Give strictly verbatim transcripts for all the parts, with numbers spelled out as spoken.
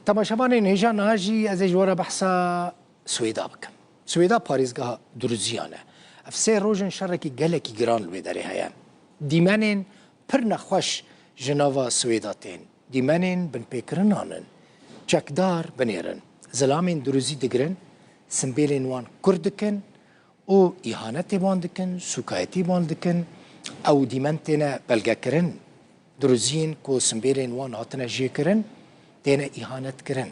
Temaşevanên hêja niha jî ez ê ji we re behsa Swêda bikim. Swêda parêzgeha Duruziyan e. Ev sê roj in şerekî gelekî giran li wê derê heye. Dîmenên pir nexweş ji nava Swêda tên. Dîmenên binpêkirinan in. Çekdar binêrin. Zilamên Duruzî digirin, simbêlên wan kurt dikin û îhanetê wan dikin, sûkayetî wan dikin. Ew dîmen têne belgekirin. Duruziyên ku simbêlên wan hatine jêkirin, têne îhanetkirin.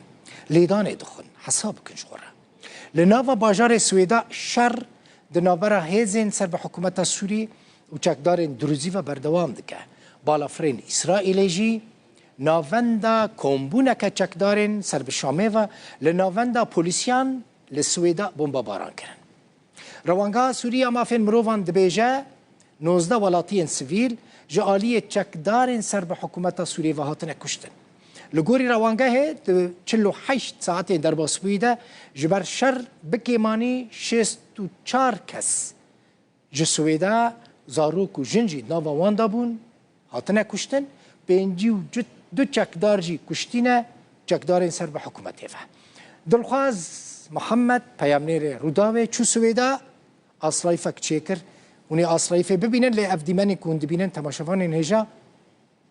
Lêdanê dixwin, hesab bikin ji xwe re. Li nava bajarê Swêda şer di navbera hêzên ser bi hikûmeta Sûrî û çekdarên Duruzî ve berdewam dike. Balafirên Îsraîlê jî navenda kombûneke çekdarên ser bi Şamê ve li navenda polîsiyan li Swêda bombebaran kirin. Rewangeha Sûrî ya Mafên Mirovan dibêje, nozdeh welatiyên sivîl ji aliyê çekdarên ser bi hikûmeta Sûriyê ve hatine kuştin. Li gorî rewangehê di çil û heşt saetên derbasbûyî de ji ber şer bi kêmanî şêst û çar kes ji Swêda, zarok û jin jî di nava wan de bûn, hatine kuştin, pêncî û du çekdar jî kuştî ne çekdarên ser bi hikûmetê ve. Dilxwaz Mihemed, peyamnêrê Rûdawê, çû Swêda, asrayîfek çêkir. Hûn ê asrayîfê bibînin, lê ev dîmenên ku hûn dibînin, temaşevanên hêja,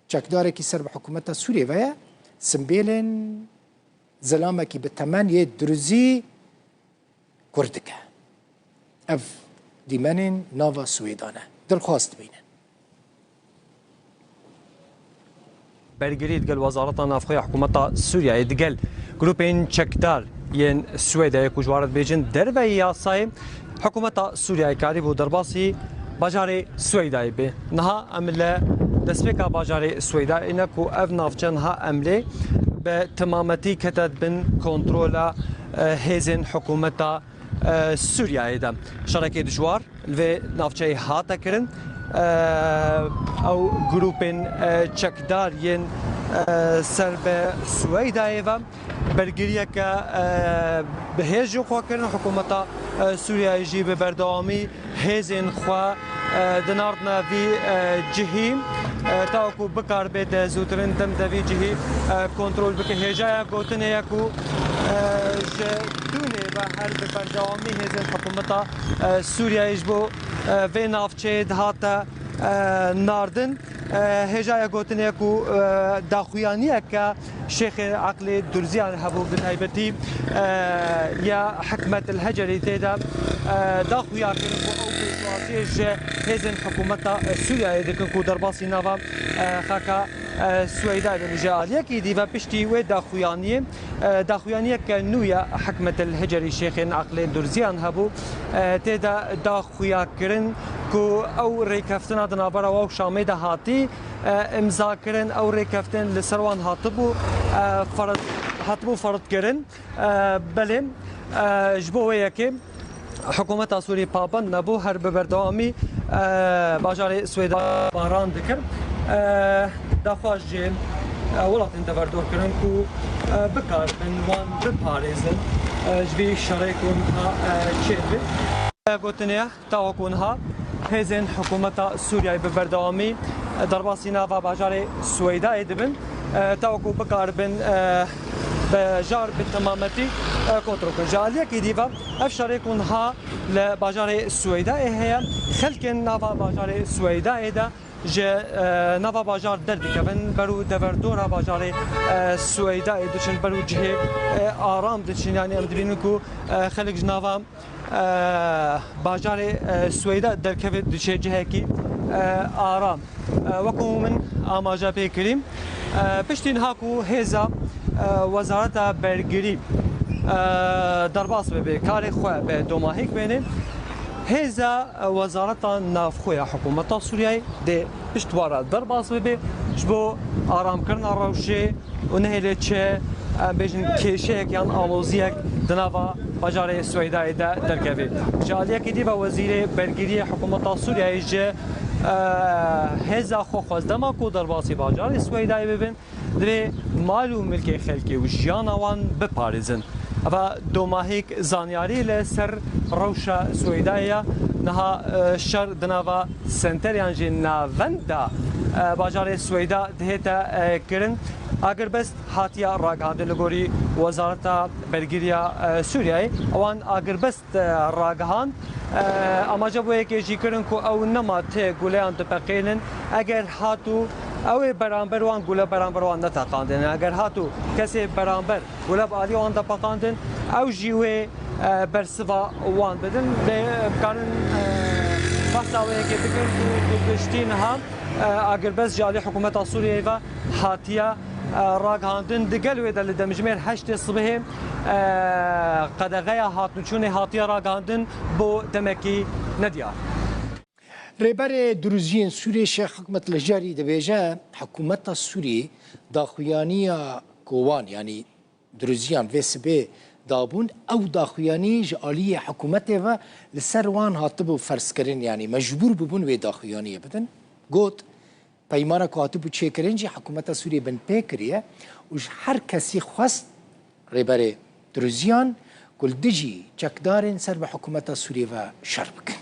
çekdarekî ser bi hikûmeta Sûriyê ve ye. Simbêlên zilamekî bi temen yê Duruzî kurt dike. Ev dîmenên nava Swêda ne. Dilxwaz dibînin. Bergirî digel Wezareta Navxwe ya Hikûmeta Sûriyeyê, digel grûpên çekdar yên Swêdeyê ku ji wan re dibêjin derveyî yasayê, hikûmeta Sûriyeyê karîbû derbasî bajarê Swêdayê bê. Niha em li destpêka bajarê Swêdayê ne ku ev navçe niha em lê bi temametî kete bin kontrola, e, hêzên hikûmeta, e, Sûriyeyê de. Şerekê dijwar li vê navçeyê hate kirin. E, ew grûpên, e, çekdar yên, e, ser bi Swêdayê ve bergiriyeke, e, bi hêz ji xwe kirin. Hikûmeta, e, Sûriyeyê jî bi berdewamî hêzên xwe, e, dinardine vî, e, cihî, e, ta ku bikar bête zûtirin dem de vî cihî, e, kontrol bike. Hêjaya gotinê ye ku, e, ji dûnê ve her bi berdewamî hêzên hikûmeta, e, Sûriyeyê ji bo, e, vê navçeyê dihate, e, nardin. E, hêjaya gotinê ye ku, e, daxuyaniyeke Şêxê Eqlê Durziyan hebû, bi taybetî, e, ya Hikmet el Hecerî tê de, e, daxuya kirin ku ew pêşwaziyê ji hêzên hikûmeta, e, Sûriyeyê dikin ku derbasî nava, e, xaka, e, Swêdayê bibin. Ji aliyekî dî ve piştî wê daxuyaniyê, e, daxuyaniyeke nû ya Hikmet el Hecerî Şêxên Eqlê Durziyan hebû, e, tê de daxuya kirin ku ew rêkeftina di navbera we û Şamê de hatî, e, îmza kirin, ew rêkeftin li ser wan hatibû, e, ferid, hatibû feridkirin. E, belê, e, ji bo wê yekê hikûmeta Sûrî pabend nebû, her bi berdewamî, e, bajarê Swêda baran dikir. E, daxwaz ji, e, welatên deverdor kirin ku, e, bikaribin wan biparêzin, e, ji vî şerê ku niha, e, çêdibe. Gotinê ye, ta wekû niha hêzên hikûmeta Sûriyeyê bi berdewamî derbasî nava bajarê Swêdayê dibin, e, ta wekû bikaribin, e, bajar bi temametî, e, kontrol bikin. Ji aliyekî dî ve ev şerê ku niha li bajarê Swêdayê heye, xelkên nava bajarê Swêdayê de ji, e, nava bajar derdikevin, ber û deverdora bajarê, e, Swêdayê diçin, ber û cihê, e, aram diçin. Yanî em dibînin ku, e, xelk ji nava e, bajarê, e, Swêda derkeve diçe cihekî, e, aram. E, wekû min amaje pê kirî, e, piştî niha ku hêza, e, Wezareta Bergirî, e, derbas bibe, karê xwe bi domahîk bêne, hêza, e, Wezareta Navxwe ya Hikûmeta Sûriyeyê dê pişt wa re derbas bibe, ji bo aramkirina rewşê, û nehêle çi, em bêjin, kêşeyek yan aloziyek di nava bajarê Swêdayê de derkeve. Ji aliyekî dî ve Wezîrê Bergiriyê Hikûmeta Sûriyeyê ji, e, hêza xwe xwest dema ku derbasî bajarê Swêdayê bibin, divê mal û milkê xelkê û jiyana wan biparêzin. Eva domahîk zanyarî li ser rewşa Swêdayê ye. Niha, e, şer di nava senteriyan jî navenda, e, bajarê Swêda dihête, e, kirin. Agirbest hatiye ragihandin li gorî Wezareta Bergiriya, e, Sûriyeyê. Ewan agirbest, e, ragihand. E, amace bo yekê jî kirin ku ew nema ti guleyan dipeqênin. Eger hatu ew ê beramber wan gule beramber wan neteqandin. Eger hatu kesê beramber gule bi alî wan tepeqandin, ew jî wê, e, bersiva wan bidin. Lê, e, bikarin, e, behsa wê yekê bikin ku tu giştî niha, e, agirbest ji alî hikûmeta Sûriyeyê ve hatiye, e, ragihandin. Di gel wê de li demjimêr heştê sibihê, e, qedexeya hatnûçûnê hatiye ragihandin bo demekî nediyar. Rêberê Duruziyên Sûriyê Şêx Hikmet Lejarî dibêje, hikûmeta Sûriyê daxuyaniya ku wan, yanî Duruziyan vê sibê dabûn, ew daxuyanî ji aliyê hikûmetê ve li ser wan hatibû ferzkirin, yanî mecbûr bûbûn wê daxuyaniyê bidin. Got, peymana ku hatibû çêkirin jî hikûmeta Sûriyê binpê kiriye û ji her kesî xwest Rêberê Duruziyan ku li dijî çekdarên ser bi hikûmeta Sûriyê ve şer bikin.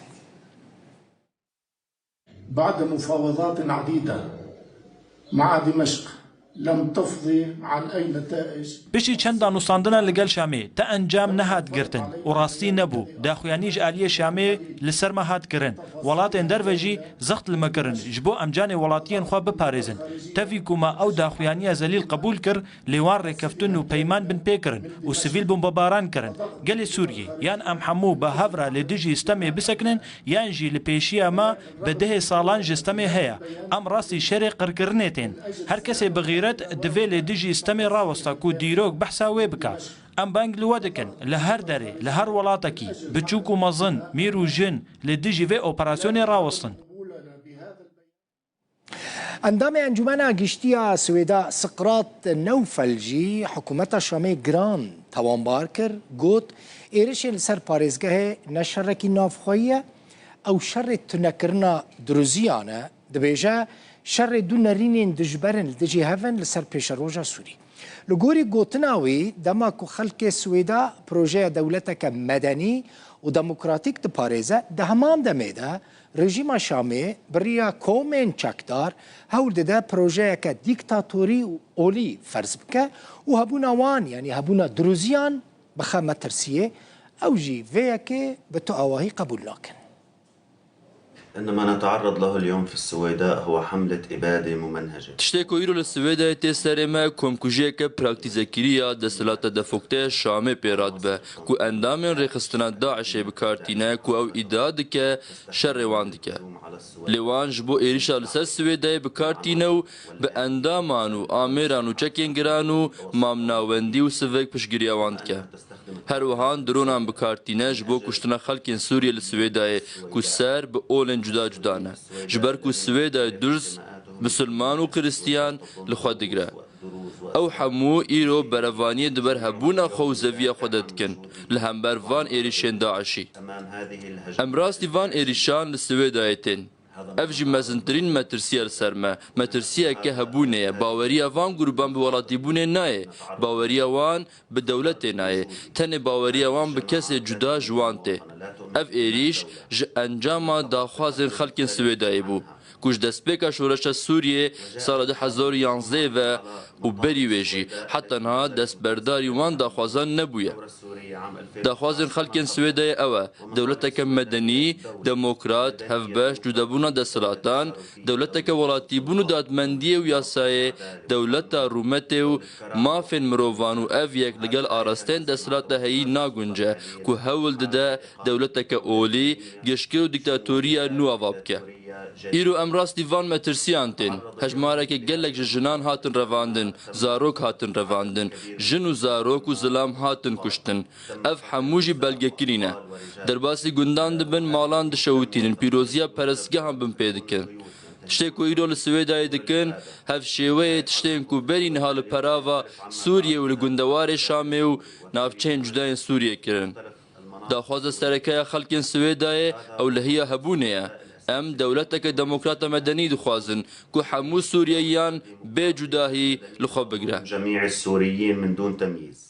بعد مفاوضات عديدة مع دمشق لم تفضي عن أي نتائج. Piştî çend danûstandina li gel Şamê, te encam nehat girtin û rastî nebû. Daxuyanî ji aliyê Şamê li ser me hat kirin. Welatên derve jî zext li me kirin, ji bo em canê welatiyên xwe biparêzin. Tevî ku me ew daxuyaniya zelîl qebûl kir, lê wan rêkeftin û peyman binpê kirin û sivîl bombebaran kirin. Gelê Sûriyê, yan em hemû bi hev re li dijî stemê bisekinin, yan jî li pêşiya me bi dehê salan ji stemê heye. Em rastî şerê qirkirinê tên. Her kesê bi xîret divê li dijî stemê rawesta ku dîrok behsa wê bike. Em bang li we dikin, li her derê, li her welatekî, biçûk û mezin, mîr û jin, li dijî vê operasyonê rawestin. Endamê Encûmena Giştî ya Swêda Siqrat Newfel jî hikûmeta Şamê giran tawanbar kir, got, êrişên li ser parêzgehê ne şerekî navxweyî ye, ew şerê tunekirina Duruziyan e. Dibêje, şerê du nerînên dijber in li dijî hev in li ser pêşeroja Sûrî. Li gorî gotina wî, dema ku xelkê Swêda projeya dewleteke medenî û demokratîk diparêze, di heman demê de rejîma Şamê bi riya komên çekdar hewl dide projeyeke dîktatorî û olî ferz bike û hebûna wan, yanî hebûna Duruziyan bixe metirsiyê, ew jî vê yekê bi tu awahî qebûl nakin. إنما نتعرض له اليوم في السويداء هو حملة إبادة ممنهجة. Tiştê ku îro li Swêdayê tê serê me, komkujiyeke praktîzekirî ya desthilata defokteya Şamê pê radibe, ku endamên rêxistina DAIŞê bi kar tîne, ku ew îdia dike şerê wan dike. Lê wan ji bo êrişa li ser Swêdayê bi kar tîne û bi endaman û amêran û çekên giran û mamnawendî û sivik piştgiriya wan dike. Her wiha dronan bi kar tîne ji bo kuştina xelkên Sûriyê li Swêdayê ku ser bi olên cuda cuda ne. Ji ber ku Swêdayê Durs, Misilman û Kristiyan li xwe digire. Ew hemû îro berevaniyê di ber hebûna xwe û zeviya xwe de dikin li hember van êrişên DAIŞî. Em rastî van êrişan li Swêdayê tên. Ev jî mezintirîn metirsiya li ser me. Metirsiyeke hebûnê ye. Baweriya van grûban bi welatîbûnê nayê. Baweriya wan bi dewletê nayê. Tenê baweriya wan bi kesê cuda ji wan tê. Ev êrîş ji encama daxwazên xelkên Swêdayê bû, ku ji destpêka şoreşa Sûriyê sala du hezar û yanzdeh ve û berî wê jî heta niha destberdarî wan daxwazan nebûye. Daxwazên xelkên Swêdayê ew e, dewleteke medenî, demokrat, hevbeş, cudabûna desthilatan, dewleteke welatîbûn û dadmendiyê û yasayê, dewleta rûmetê û mafên mirovan û ev yek li gel arasteyên desthilata heyî nagunce ku hewl dide dewleteke olî, gişkir û dîktatoriya nû ava bike. Îro em rastî van metirsiyan tên. Hejmareke gelek ji jinan hatin revandin, zarok hatin revandin, jin û zarok û zilam hatin kuştin. Ev hemû jî belgekirî ne. Derbasî gundan dibin, malan dişewitînin, pîroziya perestgehan binpê dikin. Tiştê ku îro li Swêdayê dikin, hevşêweyê tiştên ku berî niha li perava Sûriyê û li gundewarê Şamê û navçeyên cuda yên Sûriyê kirin. Daxwaza sereke ya xelkên Swêdayê ew lehiya hebûnê ye. Em dewleteke demokrata medenî dixwazin ku hemû Sûriyeyiyan bê cudahî li xwe bigire. جميع السوريين من دون تمييز.